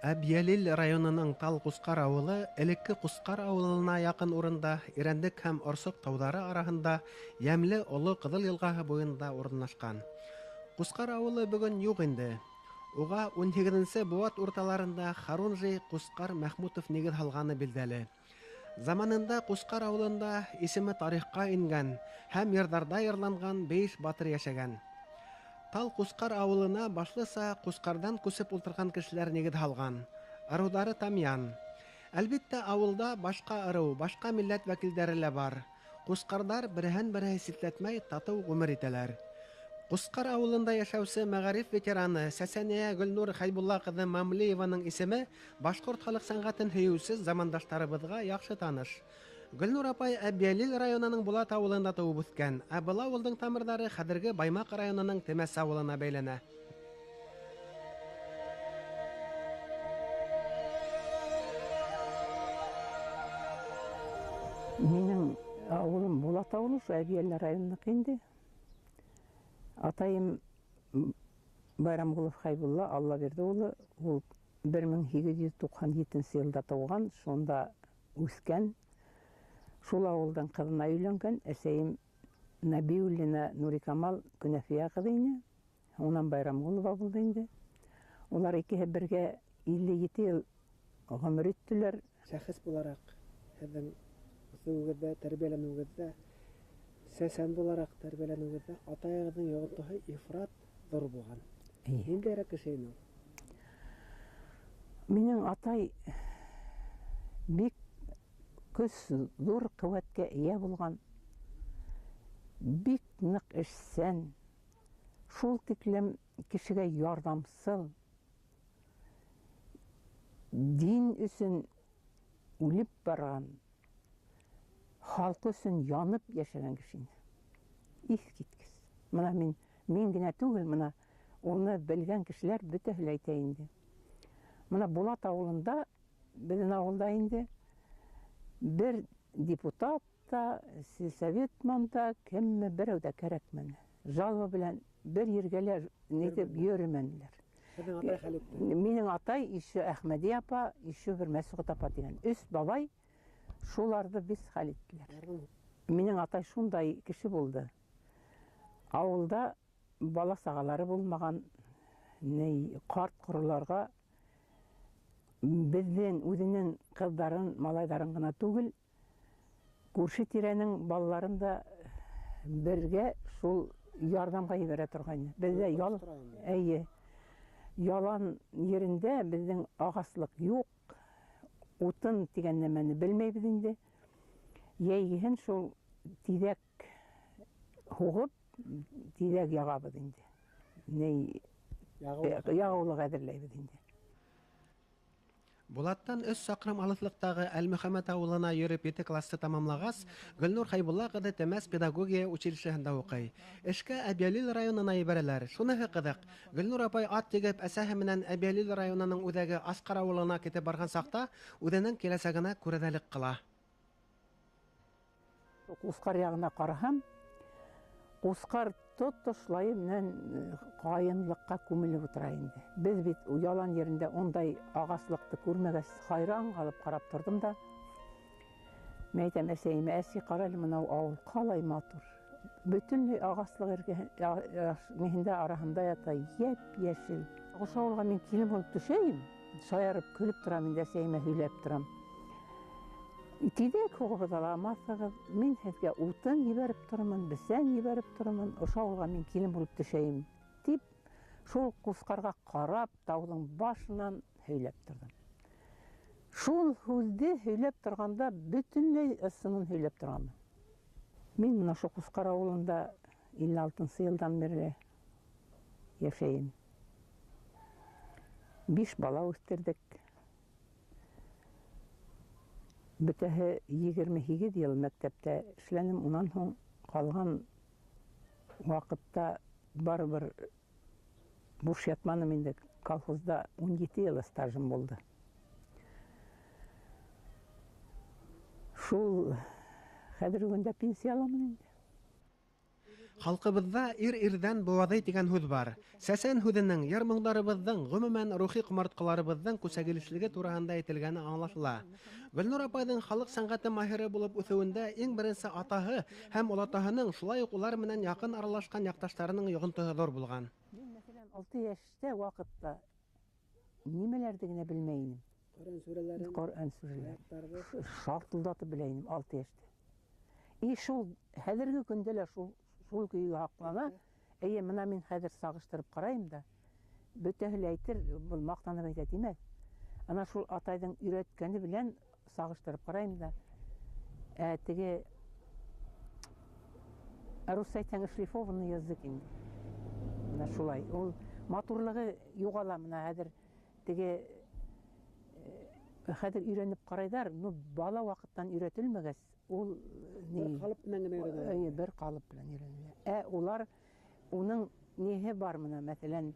Әбйәлил районының Тал Ҡусҡар ауылы элекке Ҡусҡар ауылына яҡын урында Ирәндек һәм Орсоҡ тауҙары араһында йәмле Оло Ҡыҙыл йылғаһы буйында урынлашҡан. Ҡусҡар ауылы бөгөн юҡ инде. Уға 18-нсе быуат урталарында Харунжий Ҡусҡар Мәхмүтов нигеҙ һалғаны билдәле. Заманында Ҡусҡар ауылында исеме тарихҡа ингән һәм йырҙарҙа йырланған Бейеш батыр йәшәгән. Тал Ҡусҡар ауылына башлыса Ҡусҡарҙан күсеп ултырған кешеләр нигеҙ һалған. Ырыуҙары Тамъян. Әлбиттә, ауылда башҡа ырыу, башҡа милләт вәкилдәре лә бар. Ҡусҡарҙар береһен-береһе ситләтмәй татыу ғүмер итәләр. Ҡусҡар ауылында йәшәүсе мәғариф ветераны Сәсәниә Гөлнур Хәйбулла ҡыҙы Мамлееваның исеме башҡорт халыҡ сәнғәтен һөйөүсе замандаштарыбыҙға яҡшы таныш. Гөлнур апай Әбйәлил районының Булат ауылында тыуып үҫкән, ә был ауылдың тамырҙары хәҙерге Баймаҡ районының Темәс ауылына бәйләнә. Минең ауылым Булат ауылы, шул Әбйәлил районыныҡы инде. Атайым Байрамғолов Хәйбулла Аллабирҙе улы, ул 1897 йылда тыуған, шунда үҫкән. Шул ауылдың ҡыҙына өйләнгән. Әсәйем Нәбиуллина Нурикамал Көнәфиә ҡыҙы ине. Унан Байрамғолова булды инде. Улар икеһе бергә 57 йыл ғүмер иттеләр. Шәхес булараҡ һеҙҙең үҫеүегеҙҙә, тәрбиәләнеүегеҙҙә, сәсән булараҡ тәрбиәләнеүегеҙҙә атайығыҙҙың йоғонтоһо ифрат ҙур булған. Ниндәйерәк кеше ине ул? Минең атай бик көс, ҙур ҡеүәткә эйә булған, бик ныҡ эшсән, шул тиклем кешегә ярҙамсыл, дин өсөн үлеп барған, халҡы өсөн янып йәшәгән кеше ине. Иҫ киткес. Бына мин генә түгел, бына уны белгән кешеләр бөтәһе лә әйтә инде. Бына Булат ауылында, беҙҙең ауылда инде бер депутат та, сельсоветман та, кемме берәү ҙә кәрәкмәне. Жалоба белән бер ергә лә нитеп йөрөмәнеләр. Һеҙҙең атай хәл итте? Минең атай еще Әхмәди апа, еще бер Мәсғүт апа тигән өс бабай, шуларҙы беҙ хәл иттеләр. Минең атай шундай кеше булды. Ауылда бала сағалары булмаған, ни ҡарт ҡороларға беҙҙең үҙенең ҡыҙҙарын, малайҙарын ғына түгел, күрше тирәнең балаларын да бергә шул ярҙамға ебәрә торғайны. Беҙҙә эйе, ялан ерендә беҙҙең ағаслыҡ юҡ, утын тигән нәмәне белмәйбеҙ инде. Йәйгеһен шул тиҙәк һуғып, тиҙәк яғабыҙ инде. Ни, яғыулыҡ әҙерләйбеҙ инде. Булаттан 3 саҡрым алыҫлыҡтағы Әлмөхәмәт ауылына йөрөп 7 класты тамамлағас, Гөлнур Хәйбулла ҡыҙы Темәс педагогия училищеһында уҡый. Эшкә Әбйәлил районына ебәрәләр. Шуныһы ҡыҙыҡ, Гөлнур апай ат егеп әсәһе менән Әбйәлил районының үҙәге Асҡар ауылына китеп барған саҡта үҙенең киләсәгенә күрәҙәлек ҡыла. Ҡусҡар яғына ҡараһам, Ҡусҡар тотошлайы менән ҡайынлыҡҡа күмелеп ултыра инде. Беҙ бит ялан ерендә ундай ағаслыҡты күрмәгәс, хайран ҡалып ҡарап торҙом да. Мин әйтәм әсәйемә, әсәй, ҡара әле, мынау ауыл ҡалай матур. Бөтөнләй ағаслыҡ эргәһендә, араһында ята, йәп-йәшел. Ошо ауылға мин килен булып төшәйем, шаярып көлөп торам инде, әсәйемә һөйләп торам. Тиҙәк һуғыбыҙ аламаҫһығыҙ, мин һеҙгә утын ебәреп тормон, бесән ебәреп тормон, ошо ауылға мин килен булып төшәйем, тип шул Ҡусҡарға ҡарап, тауҙың башынан һөйләп торҙом. Шул һүҙҙе һөйләп торғанда бөтөнләй ысынын һөйләп торғанмын. Мин бына шул Ҡусҡар ауылында илле алтынсы йылдан бирле йәшәйем. 5 бала үҫтерҙек. Бөтәһе 28 йыл мәктәптә эшләнем, унан һуң ҡалған ваҡытта барыбер буш ятманым инде, колхозда 17 йыл стажым булды. Шул хәҙерге көндә пенсия аламын инде. Халҡыбыҙҙа ир-ирҙән быуаҙый тигән һүҙ бар. Сәсән һүҙенең, йыр-моңдарыбыҙҙың, ғөмүмән, рухи ҡомартҡыларыбыҙҙың күсәгилешлеге тураһында әйтелгәне аңлашыла. Гөлнур апайҙың халыҡ сәнғәте маһиры булып үҫеүендә иң беренсе атаһы һәм олатаһының, шулай уҡ улар менән яҡын аралашҡан яҡташтарының йоғонтоһо ҙур булған. Мин, мәҫәлән, 6 йәштә ваҡытта нимәләрҙе генә белмәй инем. Ҡөрьән сүрәләрен, Ҡөрьән сүрәләрен шартылдатып белә инем 6 йәштә. И шул хәҙерге көндә лә шул көйгә һаҡлана. Эйе, мына мин хәҙер сағыштырып ҡарайым да, бөтәһе лә әйтер, был маҡтанып әйтә тимәҫ. Ана шул атайҙың өйрәткәне белән сағыштырып ҡарайым да, теге рус әйтһәң, шлифованный язык инде. Мына шулай. Ул матурлығы юғала. Мына хәҙер теге хәҙер өйрәнеп ҡарайҙар, но бала ваҡыттан өйрәтелмәгәс, ул бер ҡалып менән генә өйрәнелә. Эйе, бер ҡалып белән өйрәнелә. Улар уның ниһе бар мына, мәҫәлән,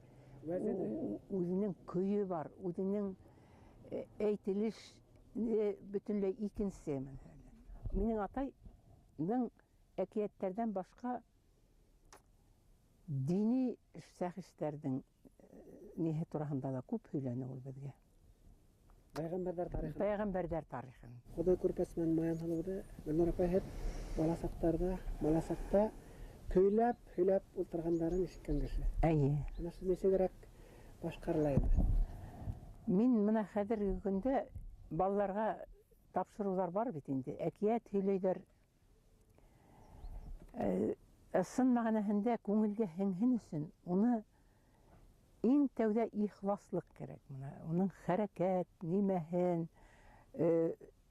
үҙенең көйө бар, үҙенең әйтелеш бөтөнләй икенсе, мәҫәлән. Минең атайҙың әкиәттәрҙән башҡа дини шәхестәрҙең ниһе тураһында ла күп һөйләне ул беҙгә. Пәйғәмбәрҙәр тарихын. Пәйғәмбәрҙәр тарихын. Хоҙай күрпәс менән Маян һылыуҙы Гөлнур апай һеҙ баласаҡта көйләп, һөйләп ултырғандарын ишеткән кеше. Эйе. Бына шул нисегерәк башҡарыла инде? Мин мына хәҙерге көндә балаларға тапшырыуҙар бар бит инде. Әкиәт һөйләйҙәр. Ысын мәғәнәһендә күңелгә һеңһен өсөн уны иң тәүҙә ихласлыҡ кәрәк. Мына уның хәрәкәт, нимәһен,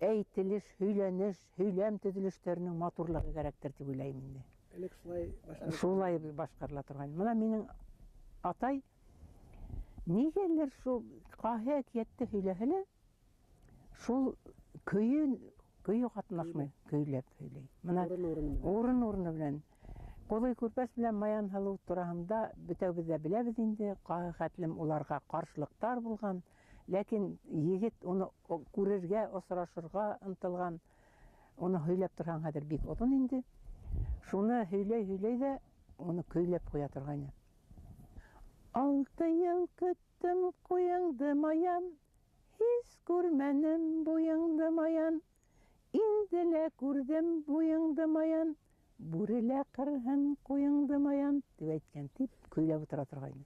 әйтелеш, һөйләнеш, һөйләм төҙөлөштәренең матурлығы кәрәктер тип уйлайым инде. Элек шулай башҡарыла. Шулай башҡарыла торған. Мына минең атай нигәлер шул ҡаһы әкиәтте һөйләһә лә, шул көйө ҡатнашмай, көйләп һөйләй. Мына урын-урыны белән. Ҡоҙай күрпәс белән Маян һылыу тураһында бөтәбеҙ ҙә беләбеҙ инде, ҡаһы хәтлем уларға ҡаршылыҡтар булған, ләкин егет уны күрергә, осрашырға ынтылған. Уны һөйләп торһаң хәҙер бик оҙон инде. Шуны һөйләй-һөйләй ҙә уны көйләп ҡуя торғайны. 6 йыл көттөм ҡуйыңды, Маян, һис күрмәнем буйыңды, Маян. Инде лә күрҙем буйыңды, Маян, бүре лә ҡырһын ҡуйыңды, Маян, тип әйткән, тип көйләп ултыра торғайны.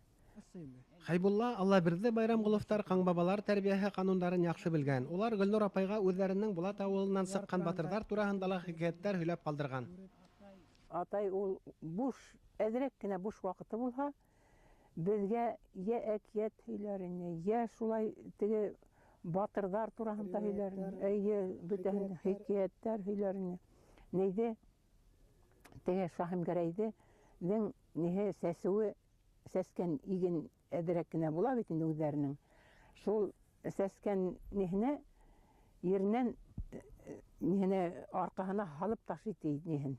Хәйбулла Аллабирҙе Байрамғоловтар ҡаңбабалар тәрбиәһе ҡанундарын яҡшы белгән. Улар Гөлнур апайға үҙҙәренең Булат ауылынан сыҡҡан батырҙар тураһында ла хикәйәттәр һөйләп ҡалдырған. Атай ул буш, әҙерәк кенә буш ваҡыты булһа, беҙгә йә әкиәт һөйләр ине, йә шулай теге батырҙар тураһында һөйләр ине, эйе, бөтәһен хикәйәттәр һөйләр ине. Нейҙе, теге Шаһимгәрәйҙең ниһе сәсеүе, сәскән иген әҙерәк кенә була бит инде үҙҙәренең. Шул сәскән ниһенә, еренән ниһенә арҡаһына һалып ташый ти ниһен.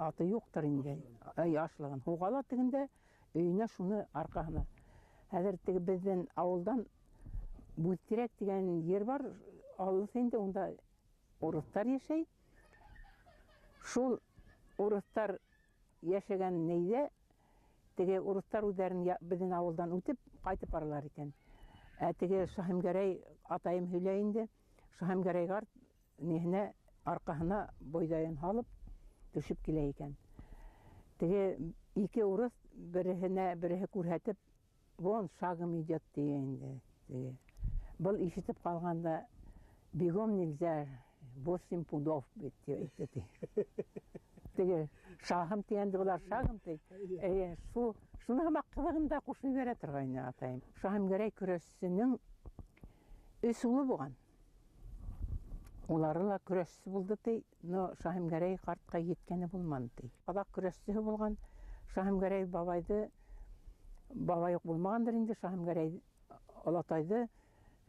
Аты юҡтыр инде, ай, ашлығын. Һуға ла тегендә, өйөнә шуны арҡаһына. Хәҙер теге беҙҙең ауылдан Бүҙтирәк тигән ер бар, алыҫ инде, унда урыҫтар йәшәй. Шул урыҫтар йәшәгән нейҙә, теге урыҫтар үҙҙәрен беҙҙең ауылдан үтеп ҡайтып баралар икән. Ә теге Шаһимгәрәй атайым һөйләй инде, Шаһимгәрәй ҡарт ниһенә арҡаһына бойҙайын һалып төшөп килә икән. Теге ике урыҫ береһенә береһе күрһәтеп, вон шагом идет тигән инде. Теге был ишетеп ҡалғанда, бегом нельзя, 8 пудов бит тип әйтте ти. Теге шахым тигәнде былар шагым ти. Эйе, шуны һымаҡ ҡылығын да ҡушып ебәрә торғайны атайым. Шаһимгәрәй көрәшсенең 3 улы булған. Улары ла көрәшсе булды ти, но Шаһимгәрәй ҡартҡа еткәне булманы ти. Аҙаҡ көрәшсеһе булған Шаһимгәрәй бабайҙы, бабай юҡ булмағандыр инде, Шаһимгәрәй олатайҙы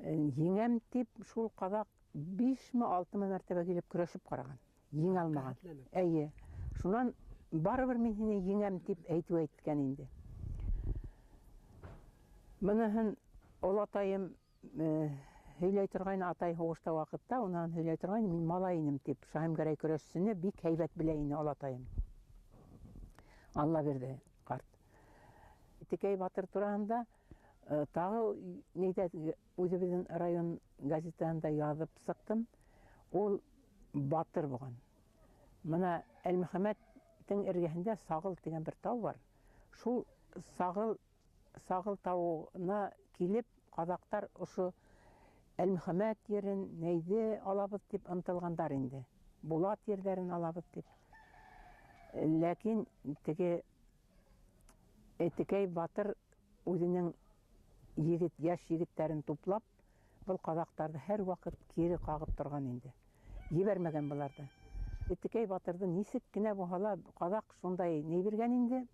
еңәм тип шул ҡаҙаҡ 5-ме 6-мы мәртәбә килеп көрәшеп ҡараған. Еңә алмаған. Эйе. Шунан барыбер мин һине еңәм тип әйтеү әйткән инде. Быныһын олатайым һөйләй торғайны, атай һуғышта ваҡытта, унан һөйләй торғайны, мин малай инем тип. Шаһимгәрәй көрәшсене бик һәйбәт белә ине олатайым. Аллабирҙе ҡарт. Этекәй батыр тураһында тағы нейҙә үҙебеҙҙең район газетаһында яҙып сыҡтым. Ул батыр булған. Мына Әлмөхәмәттең эргәһендә Сағыл тигән бер тау бар. Шул Сағыл тауына килеп ҡаҙаҡтар ошо Әлмөхәмәт ерен нейҙе алабыҙ тип ынтылғандар инде. Булат ерҙәрен алабыҙ тип. Ләкин теге Этекәй батыр үҙенең йәш егеттәрен туплап, был ҡаҙаҡтарҙы һәр ваҡыт кире ҡағып торған инде. Ебәрмәгән быларҙы. Этекәй батырҙы нисек кенә булһа ла ҡаҙаҡ шундай ни биргән инде.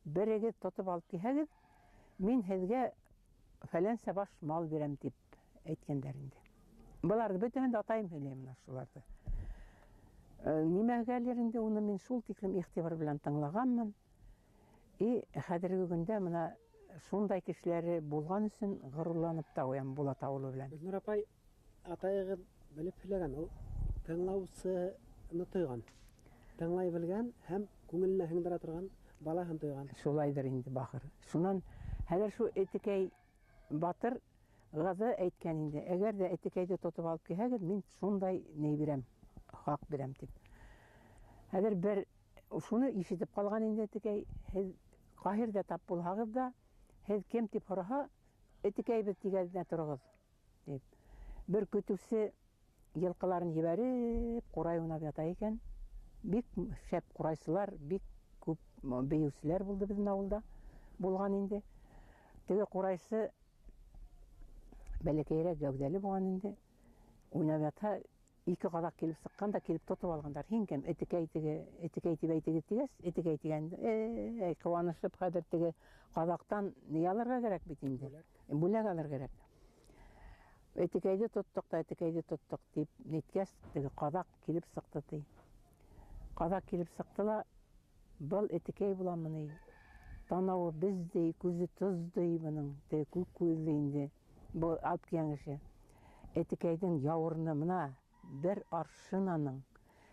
Берегеҙ тотоп алып килһәгеҙ, мин һеҙгә фәләнсә баш мал бирәм тип әйткәндәр инде. Быларҙы бөтәһен дә атайым һөйләй менә шуларҙы. Нимәгәлер инде уны мин шул тиклем иғтибар белән тыңлағанмын. И хәҙерге көндә мына шундай кешеләре булған өсөн ғорурланып та ҡуям Булат ауылы белән. Гөлнур апай, атайығыҙ белеп һөйләгән, ул тыңлаусыны тойған, тыңлай белгән һәм күңеленә һеңдерә торған балаһын тойған. Шулайҙыр инде бахыр. Шунан хәҙер шул Этекәй батыр ғыҙы әйткән инде, әгәр ҙә Этекәйҙе тотоп алып килһәгеҙ, мин шундай ни бирәм, хаҡ бирәм тип. Хәҙер бер шуны ишетеп ҡалған инде Этекәй, һеҙ Ҡаһирҙә тап булһағыҙ ҙа, һеҙ кем тип һораһа, Этекәйбеҙ тигәненә тороғоҙ тип. Бер көтөүсе йылҡыларын ебәреп, ҡурай уйнап ята икән. Бик шәп ҡурайсылар, бик күп бейеүселәр булды беҙҙең ауылда, булған инде. Теге ҡурайсы бәләкәйерәк гәүҙәле булған инде. Уйнап ятһа, ике ҡаҙаҡ килеп сыҡҡан да килеп тотоп алғандар. Һин кем? Этекәй теге, Этекәй тип әйтегеҙ тигәс, Этекәй тигән, эй, ҡыуанышып хәҙер теге ҡаҙаҡтан ни алырға кәрәк бит инде? Бүләк. Бүләк алыр кәрәк. Этекәйҙе тоттоҡ та, Этекәйҙе тоттоҡ тип ниткәс, теге ҡаҙаҡ килеп сыҡты ти. Ҡаҙаҡ килеп сыҡты ла, был Этекәй буламы ни? Танауы беҙҙәй, күҙе тоҙҙай бының, теге күк күҙле инде. Был алып килгән кеше. Этекәйҙең яурыны мына бер аршинаның,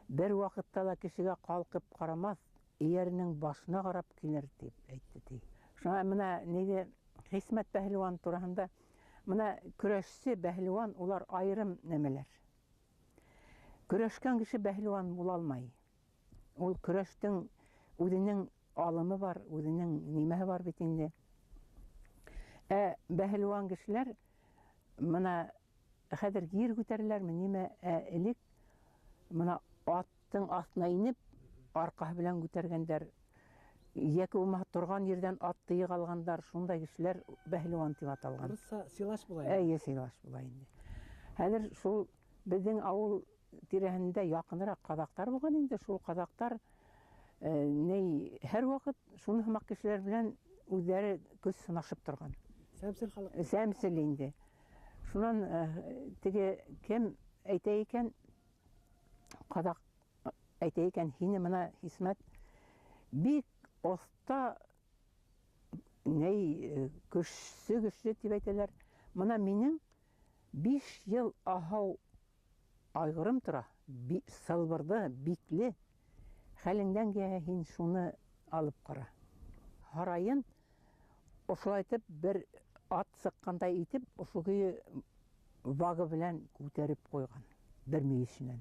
бер ваҡытта ла кешегә ҡалҡып ҡарамаҫ, эйәренең башына ҡарап килер тип әйтте ти. Шуңа мына ниҙе Хисмәт бәһлеүән тураһында, мына көрәшсе бәһлеүән улар айырым нәмәләр. Көрәшкән кеше бәһлеүән була алмай. Ул көрәштең үҙенең алымы бар, үҙенең нимәһе бар бит инде. Ә бәһлеүән кешеләр мына хәҙер ер күтәрәләрме, нимә, ә элек мына аттың аҫтына инеп, арҡаһы белән күтәргәндәр, йәки булмаһа торған ерҙән атты йыға алғандар, шундай кешеләр бәһлеүән тип аталған. Урыҫса силаш була инде. Эйе, силаш була инде. Хәҙер шул беҙҙең ауыл тирәһендә яҡыныраҡ ҡаҙаҡтар булған инде, шул ҡаҙаҡтар ней һәр ваҡыт шуны һымаҡ кешеләр белән үҙҙәре көс һынашып торған. Сәмсел халыҡ. Сәмсел инде. Шунан теге кем әйтә икән, ҡаҙаҡ әйтә икән, һине мына Хисмәт бик оҫта ней көсө көслө тип әйтәләр. Мына минең 5 йыл аһау айғырым тора, сылбырҙы, бикле. Хәлеңдән килһә, һин шуны алып ҡара. Һарайын ошолайтып бер ат сыҡҡандай итеп, ошо көйө вағы белән күтәреп ҡуйған бер мөйөшөнән.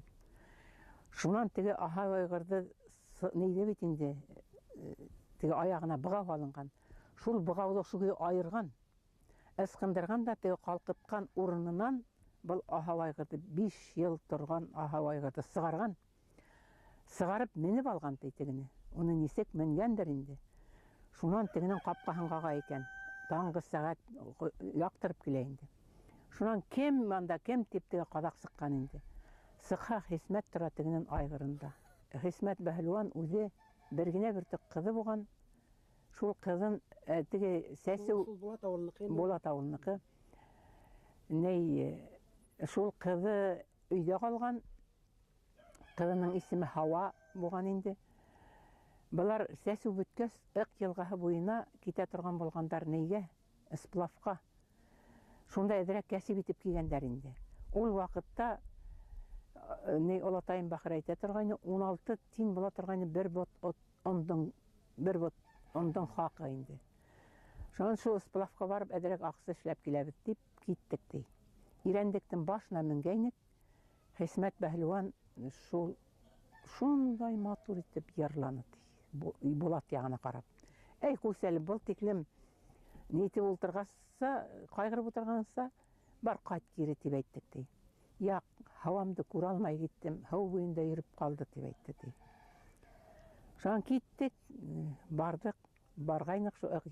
Шунан теге аһау айғырҙы нейҙе бит инде, теге аяғына бығау алынған. Шул бығауҙы ошо көйө айырған, ысҡындырған да теге ҡалҡытҡан урынынан был аһау айғырҙы, 5 йыл торған аһау айғырҙы сығарған. Сығарып менеп алған ти тегене. Уны нисек менгәндер инде. Шунан тегенең ҡапҡаһын ҡаға икән. Таңғы сәғәт яҡтырып килә инде. Шунан кем анда, кем тип теге ҡаҙаҡ сыҡҡан инде. Сыҡһа, Хисмәт тора тегенең айғырында. Хисмәт бәһлеүән үҙе бер генә бөртөк ҡыҙы булған. Шул ҡыҙын теге сәсеү Шул Булат ауылыныҡы инде. Булат ауылыныҡы. Ней, шул ҡыҙы өйҙә ҡалған. Ҡыҙының исеме Һауа булған инде. Былар сәсеү бөткәс, Ыҡ йылғаһы буйына китә торған булғандар нейгә? Сплавҡа. Шунда әҙерәк кәсеп итеп килгәндәр инде. Ул ваҡытта ней олатайым бахыр әйтә торғайны, 16 тин була торғайны бер бот ондоң Бер бот ондоң хаҡы инде. Шунан шул сплавҡа барып әҙерәк аҡса эшләп киләбеҙ тип киттек ти. Ирәндектең башына менгәйнек. Хисмәт Бәһлеүән шул шундай матур итеп йырланы ти. Булат яғына ҡарап. Эй, ҡуйсы, был тиклем нитеп ултырғаса, ҡайғырып ултырғанса, бар ҡайт кире тип әйттек ти. Яҡ, һауамды күрә алмай киттем, һыу буйында йөрөп ҡалды тип әйтте ти. Шунан киттек, барҙыҡ, барғайныҡ шул Ыҡ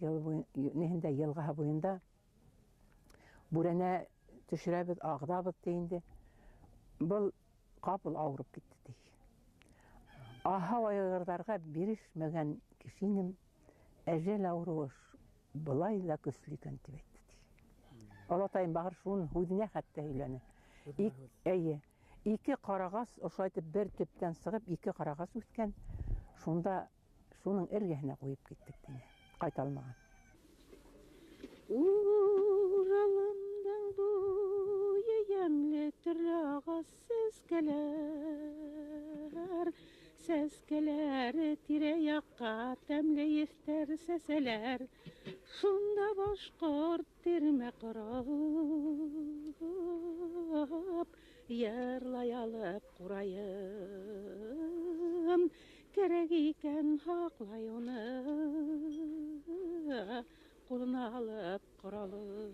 ниһендә, йылғаһы буйында. Бүрәнә төшөрәбеҙ, ағыҙабыҙ ти инде. Был ҡапыл ауырып китте ти. Аһау айғырҙарға бирешмәгән кеше инем, әжәл ауырыуы былай ҙа көслө икән тип әйтте ти. Олатайым бахыр шуның һүҙенә хатта һөйләне. Эйе, ике ҡарағас ошолайтып бер төптән сығып, ике ҡарағас үҫкән. Шунда шуның эргәһенә ҡуйып киттек тине. Ҡайта алмаған. Уралымдың буйы йәмле, төрлө ағас сәскәләр, сәскәләр тирә-яҡҡа тәмле еҫтәр сәсәләр. Шунда башҡорт тирмә ҡороп, йырлай алып ҡурайым, кәрәк икән һаҡлай уны, ҡулына алып ҡоралын.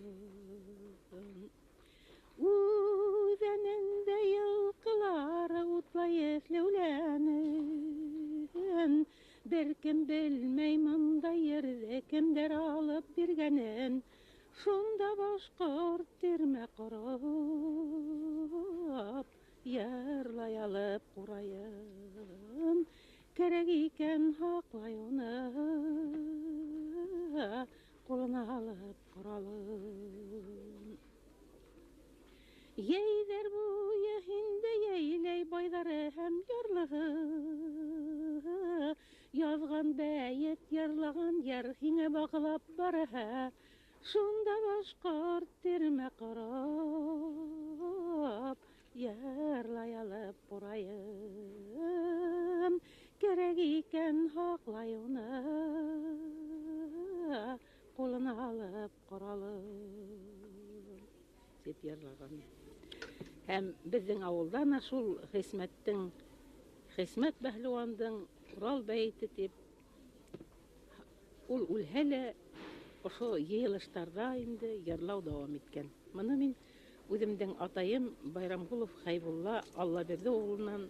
Үҙәнендә йылҡылар утлай эҫләүләнен, бер кем белмәй мындай ерҙе кемдәр алып биргәнен. Шунда башҡорт тирмә ҡороп, йырлай алып ҡурайым, кәрәк икән һаҡлай уны, ҡулына алып ҡоралын. Йәйҙәр буйы һиндә йәйләй байҙары һәм ярлыһы, яҙған бәйет, йырлаған йыр һиңә бағлап барыһы. Шунда башҡорт тирмә ҡороп, йырлай алып ҡурайым, кәрәк икән һаҡлай уны, ҡулына алып ҡоралын, тип йырлаған. Һәм беҙҙең ауылда ана шул Хисмәт Бәһлеүәндең Урал бәйете тип, ул үлһә лә ошо йыйылыштарҙа инде йырлау дауам иткән. Быны мин үҙемдең атайым Байрамғолов Хәйбулла Аллабирҙе улынан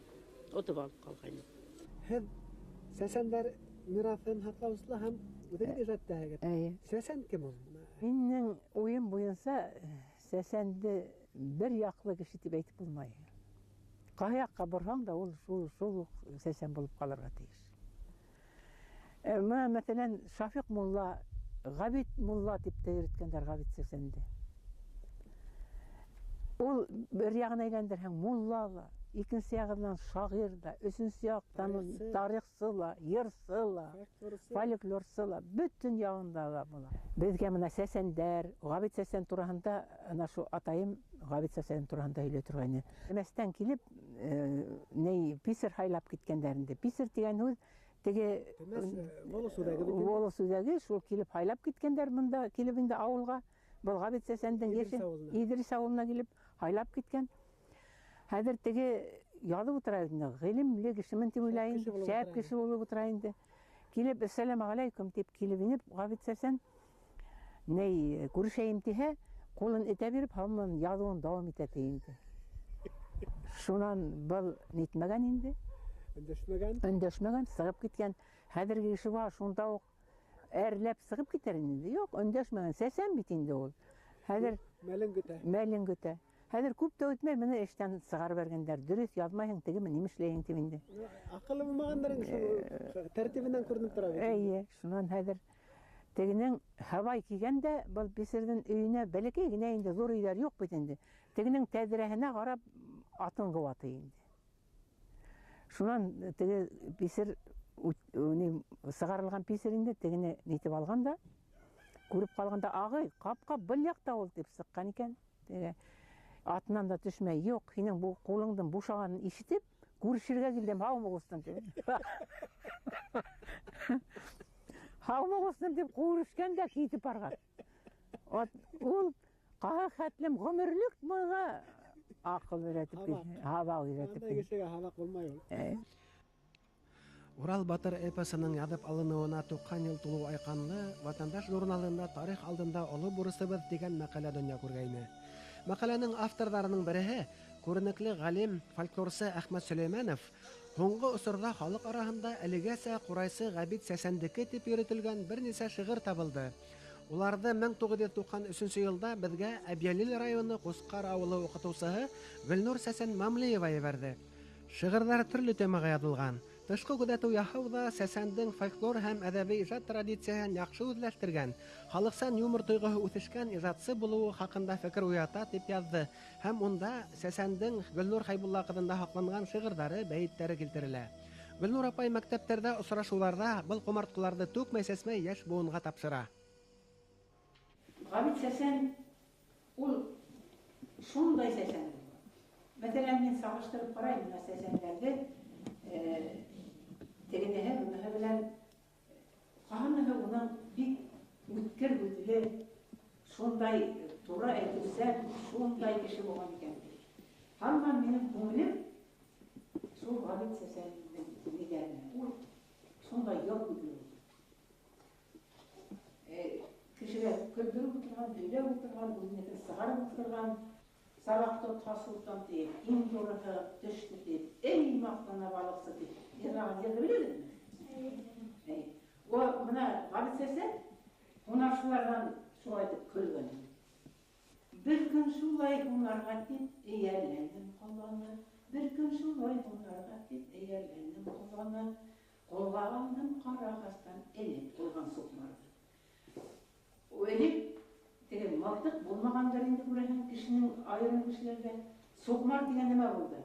отоп алып ҡалғайным. Һеҙ сәсәндәр мираҫын һаҡлаусылар һәм үҙегеҙ ижад итәһегеҙ. Эйе. Сәсән кем ул? Минең уйым буйынса сәсәнде бер яҡлы кеше тип әйтеп булмай. Ҡайһы яҡҡа борһаң да ул шул уҡ сәсән булып ҡалырға тейеш. Бына, мәҫәлән, Шафиҡ мулла, Ғәбит мулла тип тә йөрөткәндәр Ғәбит сәсәнде. Ул бер яғын әйләндерһәң мулла ла, икенсе яғынан шағир ҙа, өсөнсө яҡтан Тарихсы. тарихсы ла, йырсы ла, Фольклорсы. фольклорсы ла, бөтөн яғында ла була. Беҙгә бына сәсәндәр, Ғәбит сәсән тураһында, ана шул атайым Ғәбит сәсән тураһында һөйләй торғайны. Мәстән килеп, ней, писер һайлап киткәндәр инде. Писер тигән һүҙ теге Темәс, волос үҙәге бит инде. Волос үҙәге, шул килеп һайлап киткәндәр бында, килеп инде ауылға. Был Ғәбит сәсәндең Иҙрис йәше ауылына. Иҙрис ауылына килеп һайлап киткән. Хәҙер теге яҙып ултыра инде, ғилемле кешемен тип уйлай Шәп инде, кеше булып шәп ултыра кеше инде. булып ултыра инде. Килеп, әссәләмү алейкум тип килеп инеп, Ғәбит сәсән ней күрешәйем тиһә, ҡулын этә биреп, һаман яҙыуын дауам итә ти инде. Шунан был нитмәгән инде. Өндәшмәгән. Өндәшмәгән, сығып киткән. Хәҙерге кеше бар, шунда уҡ әрләп сығып китер инде. Юҡ, өндәшмәгән. Сәсән бит инде ул. Хәҙер Мәлен көтә. Мәлен көтә. Хәҙер күп тә үтмәй, быны эштән сығарып бәргәндәр. Дөрөҫ яҙмайһың, тегеме, нимә эшләйһең тип инде. Аҡылы булмағандар инде шул тәртибенән күренеп тора бит. Эйе, шунан хәҙер тегенең һабай кигән дә, был писерҙең өйөнә бәләкәй генә инде, ҙур өйҙәр юҡ бит инде. Тегенең тәҙрәһенә ҡарап атын ҡыуа ти инде. Шунан теге писер, ни, сығарылған писер инде, тегене нитеп алған да, күреп ҡалғанда, ағай, ҡапҡа был яҡта ул тип сыҡҡан икән. Теге атынан да төшмәй, юҡ, һинең бу ҡулыңдың бушағанын ишетеп, күрешергә килдем, һаумы ҡустым тип. Һаумы, ҡустым, тип күрешкән дә китеп барған. Ул ҡаһы хәтлем ғүмерлек быға аҡыл өйрәтеп, һабаҡ өйрәтеп. Андай кешегә һабаҡ булмай ул. Урал батыр эпосының яҙып алыныуына 90 йыл тулыу айҡанлы Ватандаш журналында «Тарих алдында оло бурысыбыҙ» тигән мәҡәлә донъя күргәйне. Мәҡәләнең авторҙарының береһе күренекле ғалим, фольклорсы Әхмәт Сөләймәнов һуңғы осорҙа халыҡ араһында әлегәсә ҡурайсы Ғәбит Сәсәндеке тип йөрөтөлгән бер нисә шиғыр табылды. Уларҙы 1993 йылда беҙгә Әбйәлил районы Ҡусҡар ауылы уҡытыусыһы Гөлнур Сәсән Мамлеева ебәрҙе. Шиғырҙар төрлө темаға яҙылған. Тышҡы күҙәтеү яһау ҙа Сәсәндең фольклор һәм әҙәби ижад традицияһын яҡшы үҙләштергән, халыҡсан юмор тойғоһо үҫешкән ижадсы булыуы хаҡында фекер уята, тип яҙҙы. Һәм унда Сәсәндең Гөлнур Хәйбулла ҡыҙында һаҡланған шиғырҙары, бәйеттәре килтерелә. Гөлнур апай мәктәптәрҙә, осрашыуҙарҙа был ҡомартҡыларҙы түкмәй-сәсмәй йәш быуынға тапшыра. Ғәбит Сәсән ул шундай сәсән булған. Мәҫәлән, мин сағыштырып ҡарайым бына сәсәндәрҙе, тегенеһе, быныһы белән ҡаһыныһы уның бик үткер һүҙле, шундай тура әйтеүсән, шундай кеше булған икән. Һаман минең күңелем шул Ғәбит Сәсәндең ниҙәренә. Ул шундай йор һүҙле булды. Кешегә көлдөрөп ултырған, һөйләп ултырған, үҙенекен сығарып ултырған. Сабаҡ тотһа солтан тип, иң ҙурыһы төштө тип, эй маҡтана балыҡсы тип. Йырлаған йырҙы беләһегеҙме? Әй. О, бына Ғәбит Сәсән һунарсыларҙан шулай итеп көлгән. Бер көн шулай һунарға тип эйәрләнем ҡоланы, бер көн шулай һунарға тип эйәрләнем ҡоланы, ҡулға алдым ҡара ағастан элеп ҡуйған суҡмарҙы. Элек теге мылтыҡ булмағандыр инде, күрәһең, кешенең айырым кешеләргә. Суҡмар тигән нәмә булды?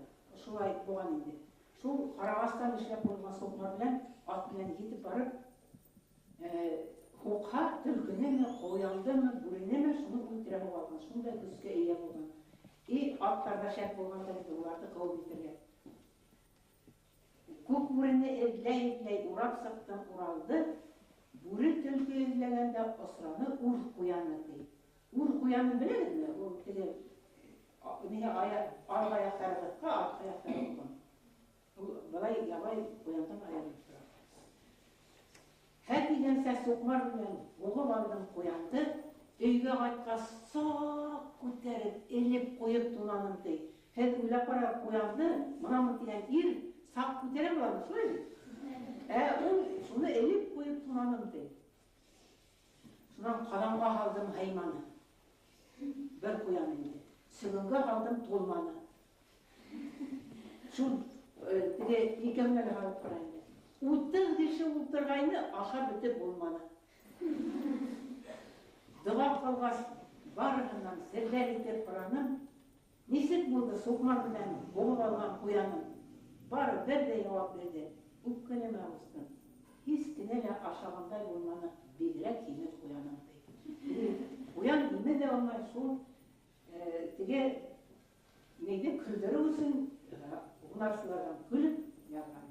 Шулай булған инде. Шул ҡарағастан эшләп ҡуйылған суҡмар белән ат белән етеп барып, һуҡһа, төлкөнөмө, ҡуяндымы, бүренеме, шуны үлтерә алған. Шундай көскә эйә булған. И аттар ҙа шәп булғандар инде, уларҙы ҡыуып етергә. Күк бүрене эҙләй-эҙләй урап сыҡтым Уралды. Бүре төлкө эҙләгәндә осраны үр ҡуяны, ти. Үр ҡуяны беләгеҙме? Ул теге, ниһә, алғы аяҡтары ҡыҫҡа, артҡы аяҡтары оҙон. Ул былай ябай ҡуяндан айырылып тора. Һәр тигәнсә суҡмар менән һуғып алдым ҡуянды. Өйгә ҡайтҡас саҡ күтәреп, элеп ҡуйып тунаным, ти. Һеҙ уйлап ҡарағыҙ, ҡуянды бынамын тигән ир саҡ күтәрә буламы, шулай бит? Ул шуны элеп ҡуйып тунаным, ти. Шунан ҡаҙанға һалдым һыйманы. Бер ҡуян инде. Сөгөнгә һалдым тулманы. Шул теге икәүенә лә һалып ҡара инде. 30 кеше ултырғайны, ашап бөтөп булманы. Доға ҡылғас, барыһынан серләр итеп һораным. Нисек булды суҡмар менән буғып алған ҡуяным? Бары бер ҙә яуап бирҙе. Үпкәләмә, ҡустым. Һис кенә лә ашағандай булманы, бигерәк һимеҙ ҡуяның, ти. Ҡуян һимеҙ ҙә алмай, шул теге ниҙе көлдөрөү өсөн һунарсыларҙан көлөп яҙған.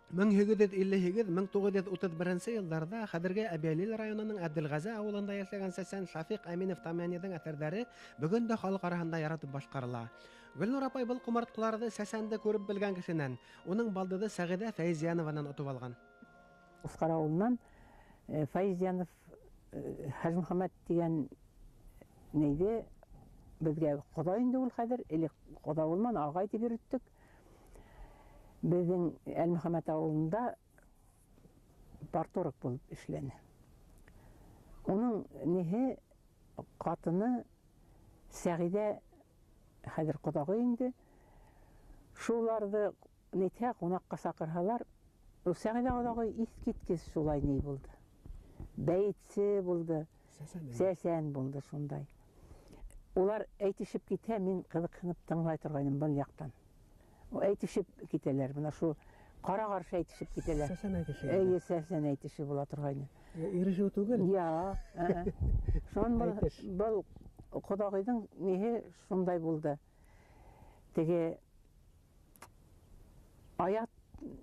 1858, 1931 йылдарҙа хәҙерге Әбйәлил районының Әбделғәзе ауылында йәшәгән сәсән Шафиҡ Әминев Тамяниҙың әҫәрҙәре бөгөн дә халыҡ араһында яратып башҡарыла. Гөлнур апай был ҡомартҡыларҙы сәсәнде күреп белгән кешенән, уның балдыҙы Сәғиҙә Фәйзиянованан отоп алған. Ҡусҡар ауылынан Фәйзиянов Хәжмөхәмәт тигән нейҙе беҙгә ҡоҙа инде ул хәҙер, элек ҡоҙа булманы, ағай тип йөрөттөк. Беҙҙең Әлмөхәмәт ауылында парторг булып эшләне. Уның ниһе ҡатыны Сәғиҙә, хәҙер ҡоҙағы инде. Шуларҙы нитһә, ҡунаҡҡа саҡырһалар, ул Сәғиҙә ҡоҙағы иҫ киткес шулай ни булды. Бәйетсе булды, сәсән булды шундай. Улар әйтешеп китһә, мин ҡыҙыҡһынып тыңлай торғайным был яҡтан. Әйтешеп китәләр, бына шул ҡара-ҡаршы әйтешеп китәләр. Сәсән әйтеше. Эйе, сәсән әйтеше була торғайны. Ирешеү түгел? Я, Шунан был ҡоҙағыйҙың ниһе шундай булды. Теге аят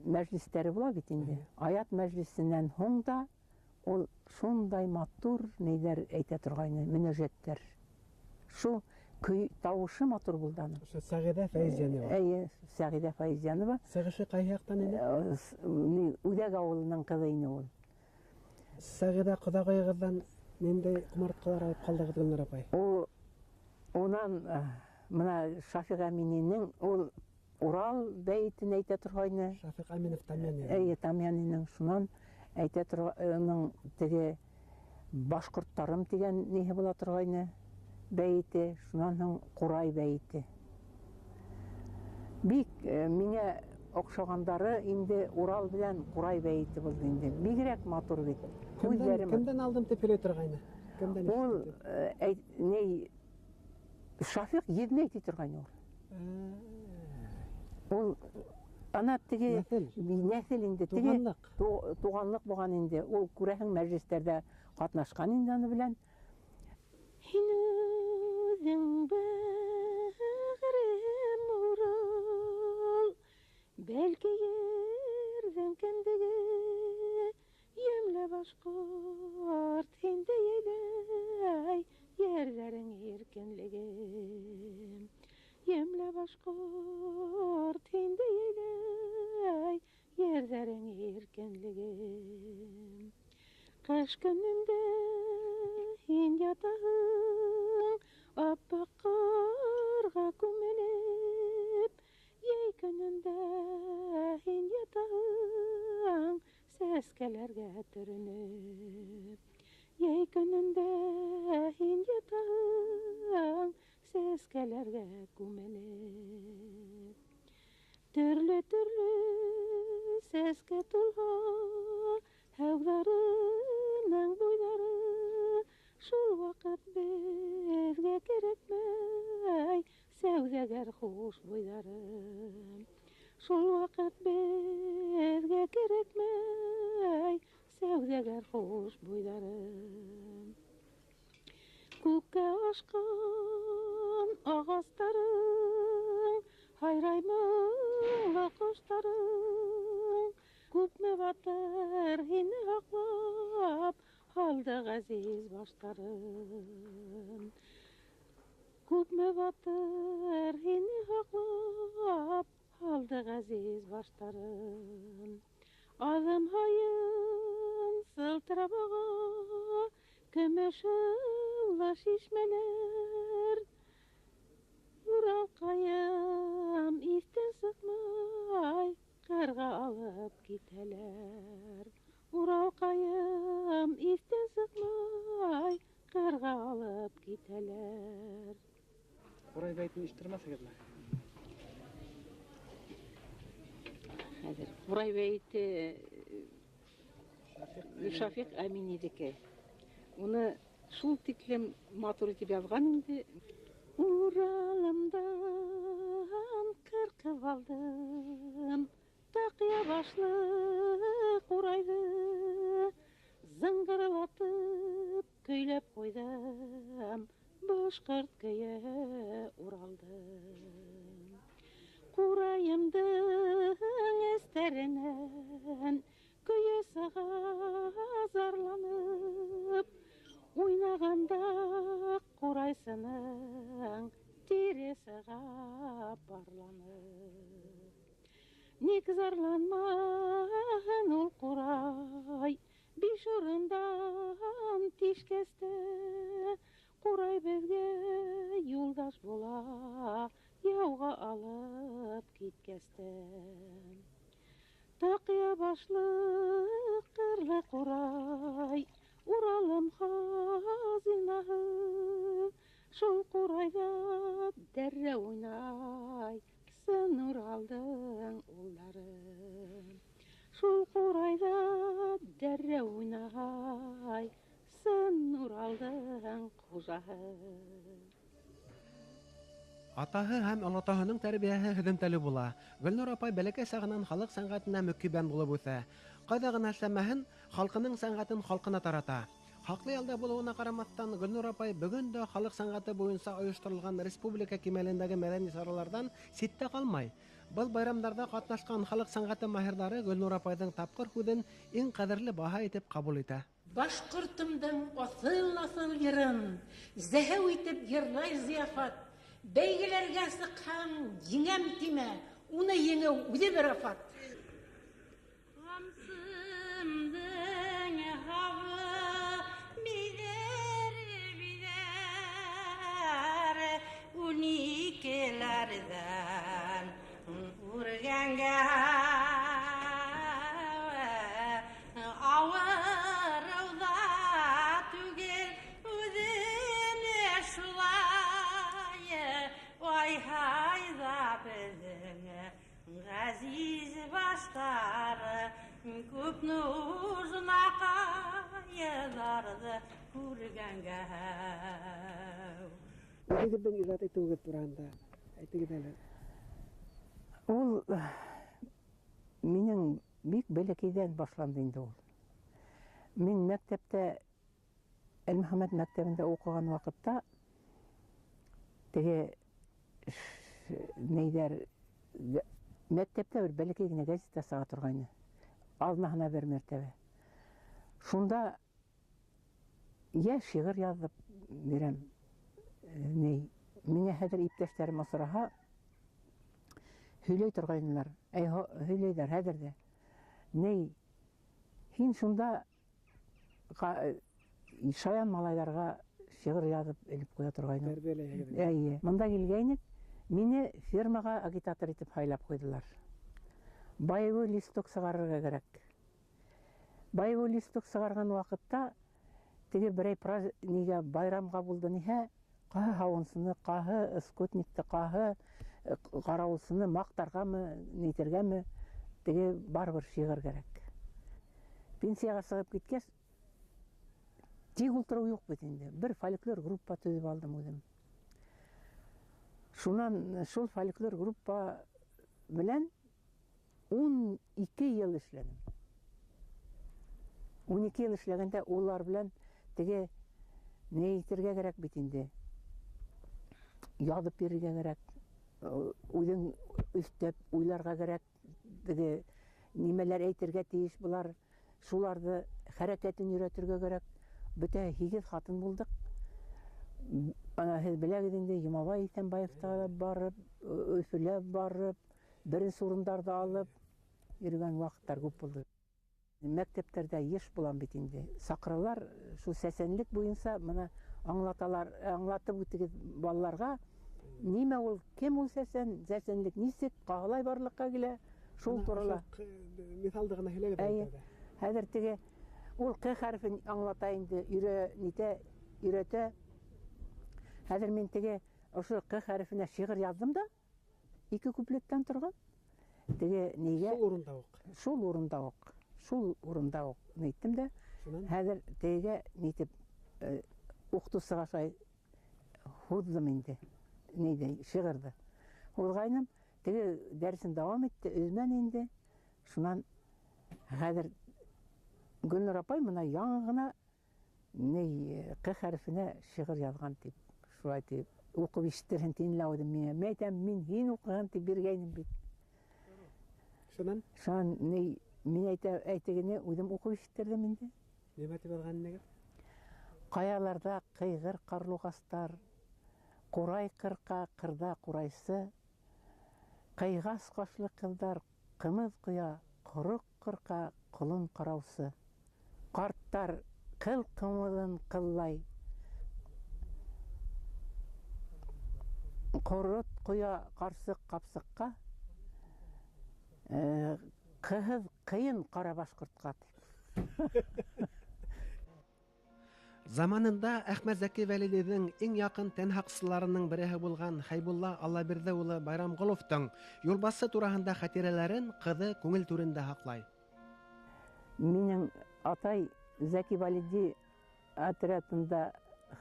мәжлистәре була бит инде. Аят мәжлисеннән һуң да ул шундай матур нейҙәр әйтә торғайны, мөнәжәттәр. Шул көй тауышы матур булды аның. Ошо Сәғиҙә Фәйзиәнова. Эйе, Сәғиҙә Фәйзиәнова. Сығышы ҡайһы яҡтан ине? Үҙәк ауылының ҡыҙы ине ул. Сәғиҙә ҡоҙағыйығыҙҙан ниндәй ҡомартҡылар алып ҡалдығыҙ, Гөлнур апай? Ул унан мына Шафиҡ Әмининең ул Урал бәйетен әйтә торғайны. Шафиҡ Әминов Тамъяни. Эйе, Тамъяниның. Шунан әйтә торғайның теге башҡорттарым тигән ниһе була торғайны бәйете, шунан һуң Ҡурай бәйете. Бик миңә оҡшағандары инде Урал белән Ҡурай бәйете булды инде. Бигерәк матур бит. Кемдән, кемдән алдым тип һөйләй торғайны? Кемдән Ул, ишеттем? Ней, Шафиҡ еҙнәй ти торғайны ул. Ул ана теге Нәҫел. Нәҫел инде, теге Туғанлыҡ. Туғанлыҡ булған инде. Ул күрәһең мәжлистәрҙә ҡатнашҡан инде аны белән. Һин үҙең бәғерем Урал, бәлки ерҙең кендеге, йәмле башҡорт һин дә йәйләй ерҙәрең иркенлеге. Йәмле башҡорт һин дә йәйләй ерҙәрең иркенлеге. Ҡыш көнөндә һин ятаһың аппаҡ ҡарға күмелеп, йәй көнөндә һин ятаһың сәскәләргә төрөнөп. Йәй көнөндә һин ятаһың сәскәләргә күмелеп. Төрлө-төрлө сәскә тулһа һәүҙарының буйҙары, шул ваҡыт беҙгә кәрәкмәй сәүҙәгәр хушбуйҙары. Шул ваҡыт беҙгә кәрәкмәй сәүҙәгәр хушбуйҙары. Күккә ашҡан ағастарың, һайрай моңло ҡоштарың, күпме батыр һине һаҡлап һалды ғәзиз баштарын. Күпме батыр һине һаҡлап һалды ғәзиз баштарын. Аҙым һайын сылтырап аға көмөш һыулы шишмәләр. Уралҡайым иҫтән сыҡмай, ҡырға алып китәләр. Уралҡайым иҫтән сыҡмай, ҡырға алып китәләр. Ҡурай бәйетен ишеттермәҫһегеҙме? Хәҙер Ҡурай бәйете Шафиҡ Әминидеке. Уны шул тиклем матур итеп яҙған инде. Уралымдан ҡырҡып алдым таҡия башлы ҡурайҙы, зыңғырлатып көйләп ҡуйҙым башҡорт көйө Уралды. Ҡурайымдың эстәренән көйө сыға зарланып, уйнағанда ҡурайсының тире сыға парланып. Ник зарланмаһын ул ҡурай, биш урындан тишкәстә, ҡурай беҙгә юлдаш була, яуға алып киткәстә. Таҡия башлы ҡырлы ҡурай, Уралым хазинаһы, шул ҡурайҙа дәррәү уйнай сын Уралдың улдары. Шул ҡурайҙа дәррәү уйнай сын Уралдың хужаһы. Атаһы һәм олатаһының тәрбиәһе һөҙөмтәле була. Гөлнур апай бәләкәй сағынан халыҡ сәнғәтенә мөкиббән булып үҫә. Ҡайҙа ғына эшләмәһен, халҡының сәнғәтен халҡына тарата. Хаҡлы ялда булыуына ҡарамаҫтан, Гөлнур апай бөгөн дә халыҡ сәнғәте буйынса ойошторолған республика кимәлендәге мәҙәни сараларҙан ситтә ҡалмай. Был байрамдарҙа ҡатнашҡан халыҡ сәнғәте маһирҙары Гөлнур апайҙың тапҡыр һүҙен иң ҡәҙерле баһа итеп ҡабул итә. Башҡортомдоң аҫыл-аҫыл йырын зәһәү итеп йырлай зыяфат. Бәйгеләргә сыҡһаң, еңәм тимә, уны еңеү үҙе бер афат. Ҡамсымдың һабы биҙәр, биҙәр, 12-ләрҙән үргәнгә ауырыуҙа түгел үҙен шулай, ай-һай ҙа беҙҙең ғәзиз баштары күп нужнаҡайҙарҙы күргәнгә. Үҙегеҙҙең ижад итеүегеҙ тураһында әйтегеҙ әле. Ул минең бик бәләкәйҙән башланды инде ул. Мин мәктәптә, Әлмөхәмәт мәктәбендә уҡыған ваҡытта теге нейҙәр, мәктәптә бер бәләкәй генә газета сыға торғайны. Аҙнаһына бер мәртәбә. Шунда йә шиғыр яҙып бирәм. Ней, миңә хәҙер иптәштәрем осраһа, һөйләй торғайнылар. Әй, һөйләйҙәр хәҙер ҙә. Ней, һин шунда шаян малайҙарға шиғыр яҙып элеп ҡуя торғайның. Тәрбиәләйһегеҙ. Эйе. Бында килгәйнек, мине фермаға агитатор итеп һайлап ҡуйҙылар. Боевой листок сығарырға кәрәк. Боевой листок сығарған ваҡытта теге берәй нигә байрамға булды ниһә, ҡаһы һауынсыны, ҡаһы скотникты, ҡаһы ҡарауылсыны маҡтарғамы, нитергәме, теге барыбер шиғыр кәрәк. Пенсияға сығып киткәс, тик ултырыу юҡ бит инде. Бер фольклор группа төҙөп алдым үҙем. Шунан шул фольклор группа белән 12 йыл эшләнем. 12 йыл эшләгәндә улар белән теге ни әйтергә кәрәк бит инде. Яҙып бирергә кәрәк, үҙең өҫтәп уйларға кәрәк, теге нимәләр әйтергә тейеш былар, шуларҙы хәрәкәтен өйрәтергә кәрәк. Бөтә 8 ҡатын булдыҡ. Ана һеҙ беләгеҙ инде, Йомабай Иҫәнбаевта ла барып, Өфөлә барып, беренсе урындарҙы алып йөрөгән ваҡыттар күп булды. Мәктәптәрҙә йыш булам бит инде. Саҡыралар шул сәсәнлек буйынса, бына аңлаталар, аңлатып үтегеҙ балаларға, нимә ул, кем ул сәсән, сәсәнлек нисек, ҡалай барлыҡҡа килә, шул Бына турала. ошо миҫалды ғына һөйләгеҙ Эйе. әле. Хәҙер теге ул Ҡ хәрефен аңлата инде, нитә, өйрәтә. Хәҙер мин теге ошо Ҡ хәрефенә шиғыр яҙҙым да, 2 куплеттан торған. Теге нигә? Шул урында уҡ. Шул урында уҡ. Шул урында уҡ ниттем дә. Шунан? Хәҙер тегегә нитеп, уҡытыусыға шулай һуҙҙым инде. Нейҙе, шиғырҙы. Һуҙғайным, теге дәресен дауам итте, өҙмәне инде. Шунан хәҙер Гөлнур апай бына яңы ғына ни Ҡ хәрефенә шиғыр яҙған тип, шулай тип уҡып ишеттерһен тине лә үҙем миңә. Мин әйтәм, мин һин уҡыһын тип биргәйнем бит. Шунан? Шунан ни, мин әйтегене үҙем уҡып ишеттерҙем инде. Нимә тип яҙған инегеҙ? Ҡаяларҙа ҡыйғыр ҡарлуғастар, ҡурай ҡырҡа, ҡырҙа ҡурайсы, ҡыйғас ҡашлы ҡыҙҙар ҡымыҙ ҡоя, ҡороҡ ҡырҡа, ҡолон ҡараусы. Ҡарттар ҡыл ҡымыҙын ҡыллай, ҡорот ҡоя ҡарсыҡ ҡапсыҡҡа, ҡыһыҙ ҡыйын ҡара башҡортҡа тип. Заманында Әхмәт Зәки Вәлидиҙең иң яҡын тән һаҡсыларының береһе булған Хәйбулла Аллабирҙе улы Байрамғоловтың юлбассы тураһында хәтирәләрен ҡыҙы күңел түрендә һаҡлай. Минең атай Зәки Вәлиди отрядында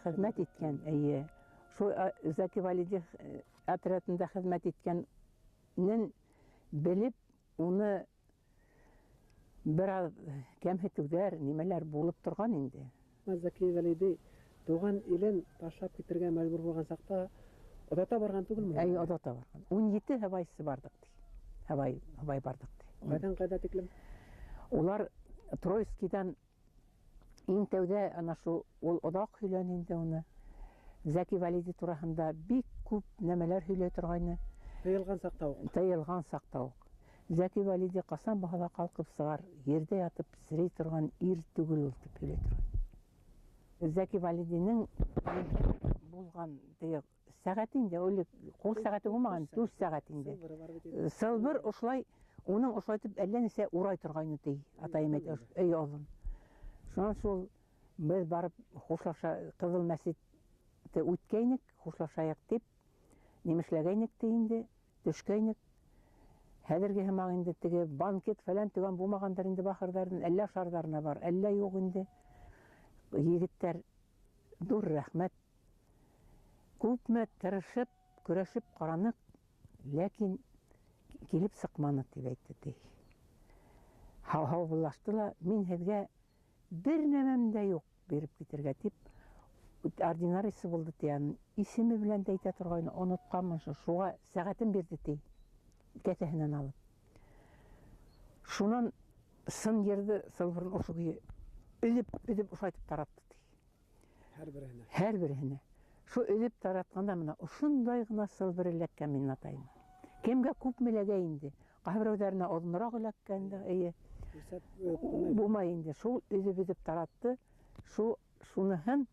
хеҙмәт иткән, эйе. Шул Зәки Вәлиди отрядында хеҙмәт иткәнен белеп, уны бер аҙ кәмһетеүҙәр, нимәләр булып торған инде. Зәки Вәлиди тыуған илен ташлап китергә мәжбүр булған саҡта оҙата барған түгелме? Әй, оҙата барған. 17 һыбайсы барҙыҡ, ти. Һыбай, һыбай барҙыҡ. Ҡайҙан ҡайҙа тиклем? Улар Троицкийҙан иң тәүҙә ана шул ул оҙаҡ һөйләне инде уны. Зәки Вәлиди тураһында бик күп нәмәләр һөйләй торғайны. Тыйылған саҡта уҡ. Тыйылған саҡта уҡ. Зәки Вәлиди ҡасан булһа ла ҡалҡып сығар, ерҙә ятып серей торған ир түгел ул тип һөйләй торғайны. Зәки Вәлидинең булған теге сәғәте инде, ул ҡул сәғәте булмаған, түш сәғәт инде. Сылбыр ошолай, уның ошолайтып әллә нисә урай торғайны ти, атайым әйтә, эй оҙон. Шунан шул беҙ барып хушлаша, Ҡыҙыл мәсетте үткәйнек, хушлашайыҡ тип, нимешләгәйнек ти инде, төшкәйнек. Хәҙерге һымаҡ инде теге банкет фәлән төгән булмағандар инде бахырҙарҙың, әллә шарҙарына бар, әллә юҡ инде. Егеттәр, ҙур рәхмәт. Күпме тырышып, көрәшеп ҡараныҡ, ләкин килеп сыҡманы тип әйтте ти. Һау-һау булашты ла, мин һеҙгә бер нәмәм дә юҡ биреп китергә тип, ординарийсы булды ти, аның исеме белән дә әйтә торғайны, онотҡанмын шул, шуға сәғәтен бирҙе ти, кеҫәһенән алып. Шунан сын ерҙе сылбырын ошо көйө өҙөп, өҙөп ошайтып таратты ти. Һәр береһенә. Һәр береһенә. Шул өҙөп таратҡанда мына ошондай ғына сылбыр эләккән минең атайыма. Кемгә күпме эләгә инде? Ҡайһы берәүҙәренә оҙонораҡ эләккән дә, эйе. Иҫәп, Булмай инде. Шул өҙөп-өҙөп таратты. Шул шуныһын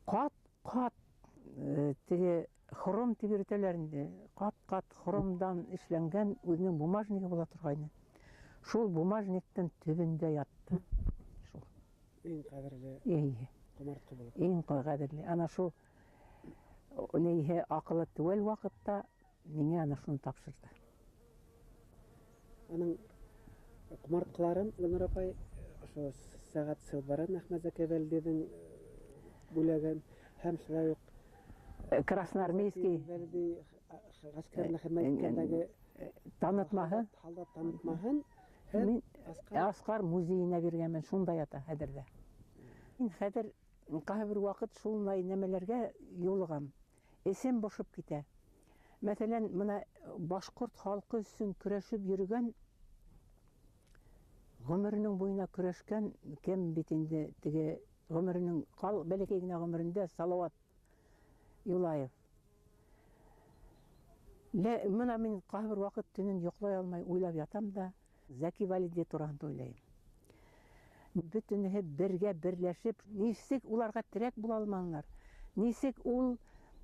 ҡат-ҡат, теге хром тип йөрөтәләр инде. Ҡат-ҡат хромдан эшләнгән үҙенең бумажнигы була торғайны. Шул бумажниктың төбөндә ятты. Шул. Иң ҡәҙерле Эйе. ҡомартҡы булып. Иң ҡәҙерле. Ана шул нейһе аҡылы теүәл ваҡытта миңә ана шуны тапшырҙы. Аның ҡомартҡыларын Гөлнур апай ошо сәғәт сылбарын Әхмәт Зәки Вәлидиҙең бүләген һәм шулай уҡ Красноармейский Вәлиди ғәскәренә хеҙмәт иткәндәге танытмаһы. Һалдат танытмаһын һеҙ Мин Асҡар Асҡар музейына биргәнмен, шунда ята хәҙер ҙә. Мин хәҙер ҡайһы бер ваҡыт шундай нәмәләргә юлығам. Эсем бошоп китә. Мәҫәлән, мына башҡорт халҡы өсөн көрәшеп йөрөгән, ғүмеренең буйына көрәшкән кем бит инде теге ғүмеренең бәләкәй генә ғүмерендә Салауат Юлаев. Лә, мына мин ҡайһы бер ваҡыт төнөн йоҡлай алмай уйлап ятам да Зәки Вәлиди тураһында уйлайым. Бөтөнөһө бергә берләшеп, нисек уларға терәк була алманылар? Нисек ул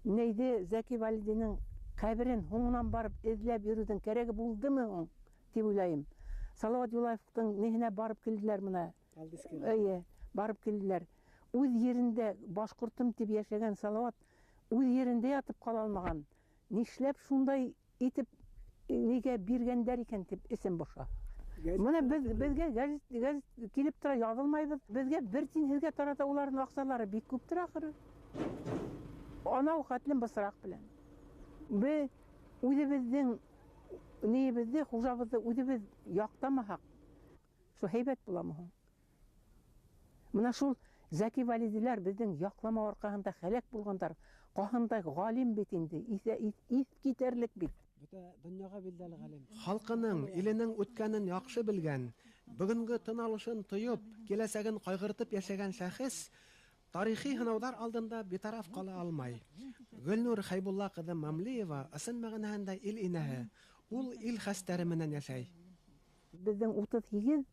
нейҙе Зәки Вәлидинең ҡәберен һуңынан барып эҙләп йөрөүҙең кәрәге булдымы һуң, тип уйлайым. Салауат Юлаевтың ниһенә барып килделәр мына? Валдискиға. Эйе, барып килделәр. Үҙ ерендә башҡортом тип йәшәгән Салауат үҙ ерендә ятып ҡала алмаған. Нишләп шундай итеп нигә биргәндәр икән тип эсем боша. Гәзит Мына тора. беҙгә гәзит килеп тора, яҙылмайбыҙ. Беҙгә бер тин һеҙгә тарата, уларҙың аҡсалары бик күптер ахыры. Анау хәтлем бысраҡ белән. Беҙ үҙебеҙҙең ниебеҙҙе, хужабыҙҙы үҙебеҙ яҡтамаһаҡ, шул һәйбәт буламы һуң? Мына шул Зәки Вәлидиләр беҙҙең яҡламау арҡаһында һәләк булғандар. Ҡаһындай ғалим бит инде, иҫ китәрлек бит. Бөтә донъяға билдәле ғалим. Халҡының, иленең үткәнен яҡшы белгән, бөгөнгө тын алышын тойоп, киләсәген ҡайғыртып йәшәгән шәхес тарихи һынауҙар алдында битараф ҡала алмай. Гөлнур Хәйбулла ҡыҙы Мамлеева ысын мәғәнәһендә ил инәһе, ул ил хәстәре менән йәшәй. Беҙҙең 38,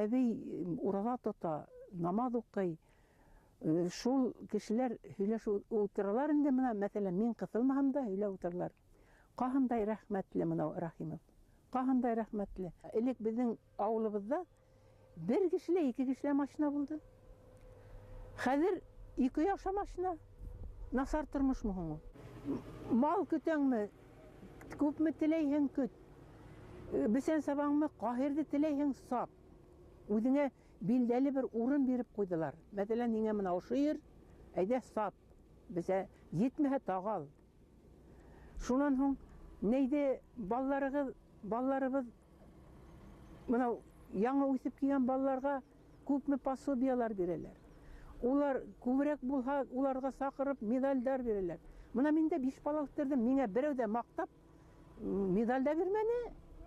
әбей ураҙа тота, намаҙ уҡый. Шул кешеләр һөйләшеп ултыралар инде мына, мәҫәлән, мин ҡыҫылмаһам да һөйләп ултыралар. Ҡаһындай рәхмәтле мынау Рәхимов. Ҡаһындай рәхмәтле. Элек беҙҙең ауылыбыҙҙа бер кешелә, ике кешелә машина булды. Хәҙер ике яҡшы машина. Насар тормошмо һуң ул? Мал көтәңме? Күпме теләйһең көт. Бесән сабаңмы? Ҡаһирҙы теләйһең сап. Үҙеңә билдәле бер урын биреп ҡуйҙылар. Мәҫәлән, һиңә мына ошо ер, әйҙә сап. Бесә етмәһә тағал. Шунан һуң нейҙе балаларыбыҙ мынау яңы үҫеп килгән балаларға күпме пособиялар бирәләр. Улар күберәк булһа, уларға саҡырып медальдар бирәләр. Мына мин дә 5 бала үҫтерҙем, миңә берәү ҙә маҡтап, Медаль дә бирмәне,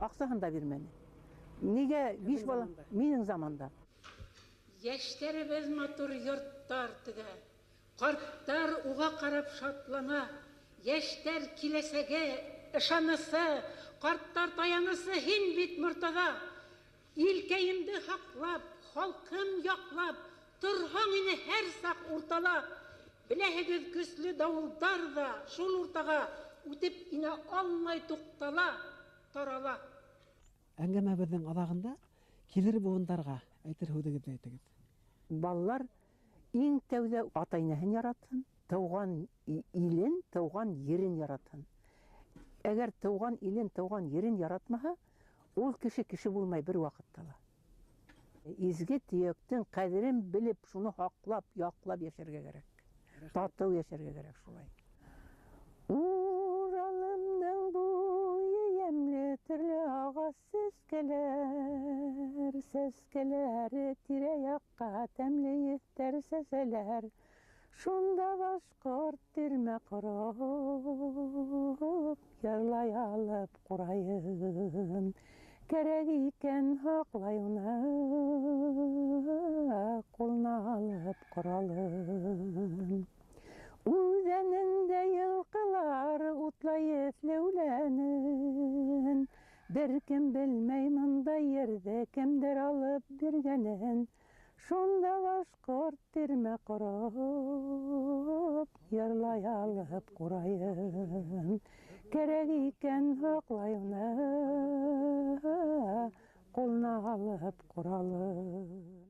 аҡсаһын да бирмәне. Нигә биш бала? Минең заманда. Йәштәребеҙ матур йорттар тегә, ҡарттар уға ҡарап шатлана. Йәштәр киләсәге, ышанысы, ҡарттар таянысы һин бит, Мортаҙа. Илкәйемде һаҡлап, халҡым яҡлап, торһаң ине һәр саҡ уртала. Беләһегеҙ, көслө дауылдар ҙа шул уртаға үтеп инә алмай туҡтала, тарала. Әңгәмәбеҙҙең аҙағында килер быуындарға әйтер һүҙегеҙҙе әйтегеҙ. Балалар иң тәүҙә ата-инәһен яратһын, тыуған илен, тыуған ерен яратһын. Әгәр тыуған илен, тыуған ерен яратмаһа, ул кеше кеше булмай бер ваҡытта ла. Изге төйәктең ҡәҙерен белеп, шуны һаҡлап, яҡлап йәшәргә кәрәк. Татыу йәшәргә кәрәк шулай. Уралымдың буйы йәмле, төрлө ағас сәскәләр, сәскәләре тирә-яҡҡа тәмле еҫтәр сәсәләр. Шунда башҡорт тирмә ҡороп, йырлай алып ҡурайын. Кәрәк икән һаҡлай уны, ҡулына алып ҡоралын. Үҙәнендә йылҡылар утлай еҫле үләнен. Бер кем белмәй мындай ерҙе кемдер алып биргәнен. Шунда башҡорт тирмә ҡороп, йырлай алып ҡурайын. Кәрәк икән һаҡлай уны, ҡулына алып ҡоралын.